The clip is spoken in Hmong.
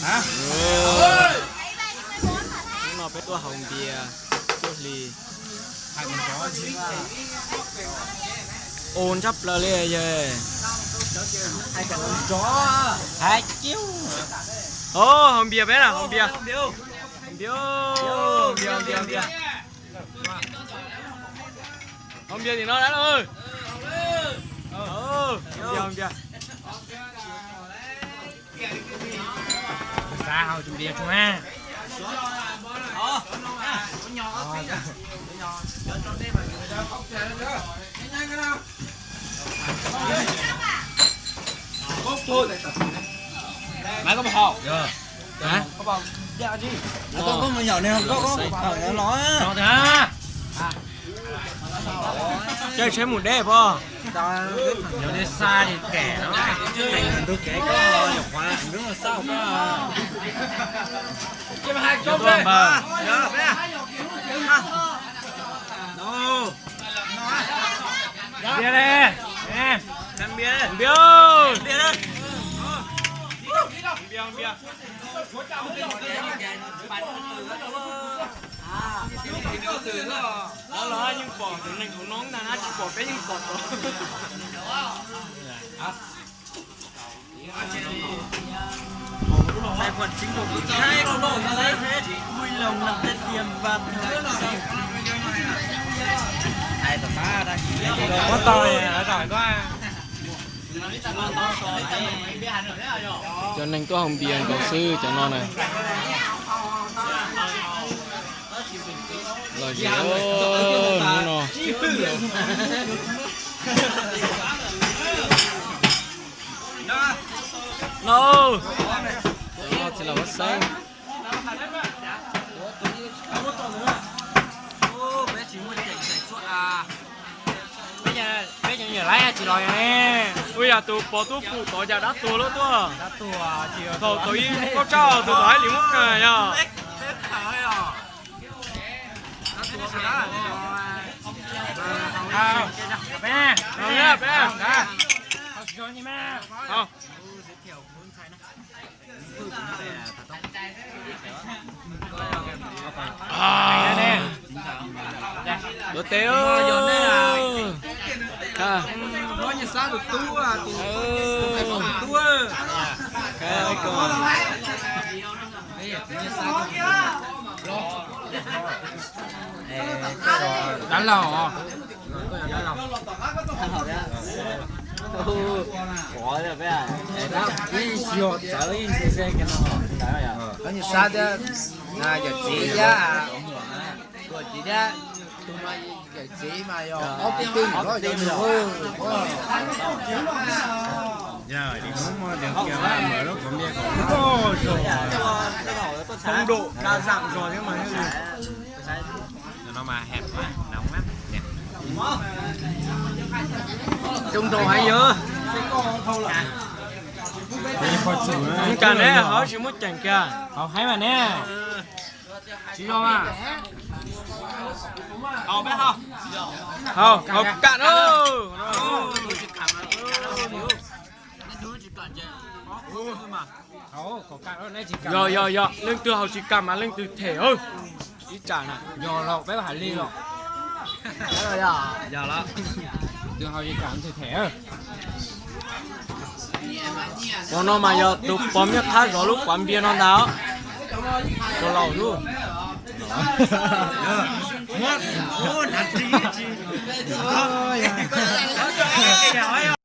Hnub no peb tuaj haus npias, tuaj hli. Ua ntshab plaws li yog. Haus npias peb na, haus npias. Haus npias, npias, npias, npias. Haus npias tim no lawm. Haus npias, haus npias. Xav haus tus npias tso na. Maiv, koj mus haus. Koj mus yaum nws, koj mus haus no. Caij tsheb mus deb pob. Yog nej xa li kem no, tus kev koj nyuam qhuav hnub no xauj koj. Npias li, npias, npias, npias. Los los yeej pom tus neeg hauv no ntag na, tsis pom peb yeej pom tod. Muab tau, cov neeg tuaj haus npias nkaus xwb cov no na. Lom zem hnub no. No, txiv lam ua xeeb. Peb cov niam laib tsis los yog ne. Ua yog tus pog tub fum tod cas dab tuag lub tuaj. Thaum thaum ib kauj tshaj tus thaum ib lim muab kawg yog. Duab teb. Dab laug. Yawm txiv thiab, tus txiv thiab, tus yawm txiv mas yog ob peb tug los yog. Foob dum daj zam zog thiab mas. Zoo nraug heev yog. Cas neb ho tsis muab ceem kiag? Haus heev mas ne. Tsis zoo mas. Haus, haus kam na. Yog, yog, yog, leej twg haus tsis kam mas leej twg them. Ib tsam na. Yog los peb hais li los. Yog los. Tus haus tsis kam leej twg them. Tus no mas yog tus pog Miaj Qhab zov lub quán npias no ntag. Tus laus lub.